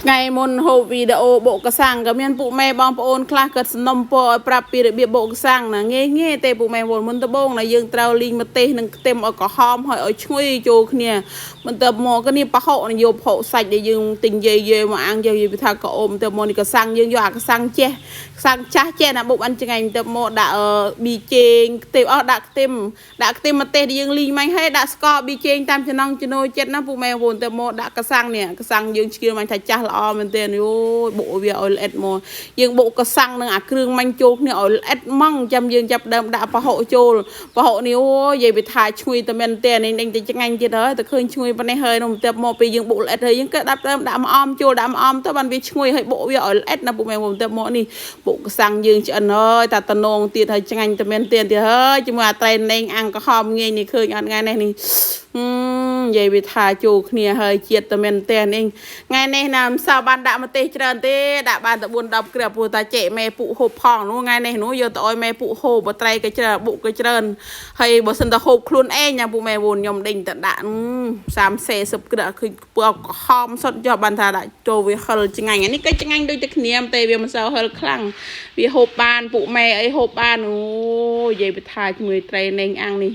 ថ្ងៃមុនហូបវីដេអូបុកកសាំងក៏មានពួកម៉ែបងប្អូនខ្លះគាត់សំណុំពរឲ្យប្រាប់ពីរបៀបបុកកសាំងណាងាយងាយទេពួកម៉ែបងប្អូនមុនដំបូងណាយើងត្រូវលីងម្ទេសនិងខ្ទឹមឲ្យក្រហមហើយឲ្យឈ្ងុយចូលគ្នាបន្ទាប់មកក៏នេះប្រហុកណាយកប្រហុកសាច់ដែលយើងទិញយាយយាយមកអាំងយកយាយថាក៏អូមទៅមកនេះកសាំងយើងយកអាកសាំងចេះសាំងចាស់ចេះណាបុកអានឆ្ងាញ់ទៅមកដាក់ប៊ីចេងខ្ទឹមអស់ដាក់ខ្ទឹមដាក់ខ្ទឹមម្ទេសដែលយើងលីងមាញ់ហើយដាក់ស្ករប៊ីចេងតាមចំណង់ចំណូលចិត្តណាពួកម៉ែបងប្អូនទៅមកដាក់កសាំងនេះកសាំងយើងឆ្កៀលមាញ់ថាចាស់ល្អមែនទែនអូយបុកវាឲ្យល្អិតមកយើងបុកកសាំងនឹងអាគ្រឿងមាញ់ចូលគ្នាឲ្យល្អិតហ្មងចាំយើងចាប់ដើមដាក់ប្រហុកចូលប្រហុកនេះអូយនិយាយវាថាឈ្ងុយតែមែនទែននេះដេញតែឆ្ងាញ់ទៀតហើយតែឃើញឈ្ងុយប៉ុណ្ណេះហើយនោះទៅមកពេលយើងបុកល្អិតហើយយើងក៏ដាក់ដើមដាក់ម្អមចូលដាក់ម្អមទៅបានវាឈ្ងុយហើយបុកវាឲ្យល្អិតណាពួកម៉ែបងទៅមកនេះបុកកសាំងយើងឆ្អិនហើយតាតំនងទៀតហើយឆ្ងាញ់តែមែនទែនទៀតហើយជាមួយអាត្រីណេងអាំងក្រហមងាយនេះឃើញអត់ថ្ងៃនេះនេះ និយាយវាថាចូលគ្នាហើយជាតិតែមែនទេនេះថ្ងៃនេះណាមិនសូវបានដាក់ម្ទេសច្រើនទេដាក់បានតែ4 10គ្រាប់ព្រោះតាចេកមេពុហូបផងនោះថ្ងៃនេះនោះយកទៅឲ្យមេពុហូបបើត្រីក៏ច្រើនបុកក៏ច្រើនហើយបើសិនតែហូបខ្លួនឯងណាពួកមេវូនខ្ញុំដេញតែដាក់30 40គ្រាប់ឃើញពណ៌ក្រហមសុទ្ធយកបានថាដាក់ចូលវាហិលឆ្ងាញ់អានេះក៏ឆ្ងាញ់ដូចតែគ្នាទេវាមិនសូវហិលខ្លាំងវាហូបបានពួកម៉ែអីហូបបានអូយនិយាយវាថាជាមួយត្រីណេងអាំងនេះ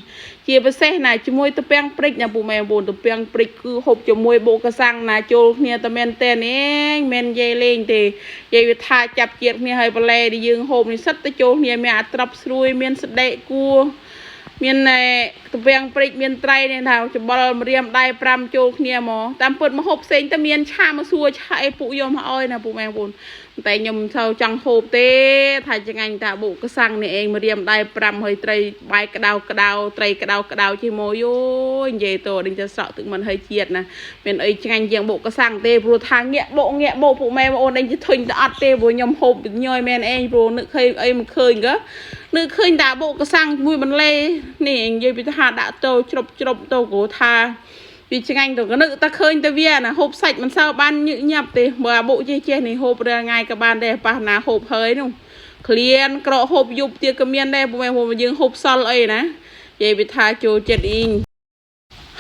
ជាពិសេសណាជាមួយទំពាំងព្រិចណាពូម៉ែបងប្អូនទំពាំងព្រិចគឺហូបជាមួយបុកកសាំងណាចូលគ្នាតែមែនទេនេះមិននិយាយលេងទេនិយាយវាថាចាប់ជាតិគ្នាហើយបន្លែដែលយើងហូបនេះសិតតែចូលគ្នាមានអាត្រាប់ស្រួយមានស្ដេកគួមានណែទំពាំងព្រិចមានត្រីនេះថាច្បល់ម្រាមដៃ5ចូលគ្នាមកតាមពិតមកហូបផ្សេងតែមានឆាមកសួរឆាអីពួកយកមកអោយណាពូម៉ែបងប្អូនតែខ្ញុំមិនសូវចង់ហូបទេថាឆ្ងាញ់តាបុកកសាំងនេះឯងម្រាមដៃ5ហើយត្រីបាយក្តៅក្តៅត្រីក្តៅក្តៅជិះមកយយនិយាយទៅដេញទៅស្រក់ទឹកមិនហើយជាតិណាមានអីឆ្ងាញ់ជាងបុកកសាំងទេព្រោះថាងាកបុកងាកបុកពួកម៉ែបងអូនដេញទៅធុញទៅអត់ទេព្រោះខ្ញុំហូបញយមែនឯងព្រោះនឹកឃើញអីមិនឃើញក៏នឹកឃើញតាបុកកសាំងមួយបន្លែនេះនិយាយពីថាដាក់ទៅជ្រុបជ្រុបទៅគ្រូថាវាឆ្ងាញ់ទៅកនឹកតែឃើញតែវាណាហូបសាច់មិនសូវបានញឹកញាប់ទេបើអាបុកចេះចេះនេះហូបរាល់ថ្ងៃក៏បានដែរប៉ះណាហូបហើយនោះក្លៀនក្រកហូបយប់ទៀតក៏មានដែរពុកម៉ែបងយើងហូបសល់អីណានិយាយវាថាចូលចិត្តអ៊ីង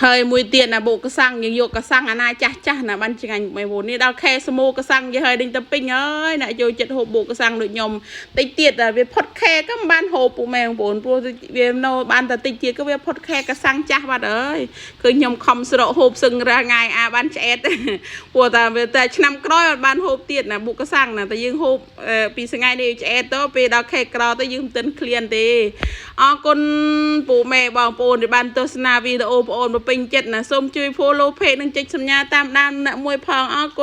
ហើយមួយទៀតណាបុកកសាំងយើងយកកសាំងអាណាចាស់ចាស់ណាបានឆ្ងាញ់ម៉ែបងនេះដល់ខែស្មូកសាំងយហើយដេញទៅពេញហើយណាចូលចិត្តហូបបុកកសាំងដូចខ្ញុំតិចទៀតតែវាផុតខែក៏មិនបានហូបពុកម៉ែបងប្អូនព្រោះវានៅបានតែតិចទៀតក៏វាផុតខែកសាំងចាស់បាត់អើយឃើញខ្ញុំខំស្រកហូបសឹងរាល់ថ្ងៃអាបានឆ្អែតព្រោះតែវាតែឆ្នាំក្រោយអត់បានហូបទៀតណាបុកកសាំងណាតែយើងហូបពីថ្ងៃនេះឆ្អែតទៅពេលដល់ខែក្រោយទៅយើងមិនទាន់ឃ្លានទេអរគុណពូម៉ែបងប្អូនដែលបានទស្សនាវីដេអូបងប្អូនមកពេញចិត្តណាសូមជួយ follow page និងចុចសញ្ញាតាមដានអ្នកមួយផងអរគុណ។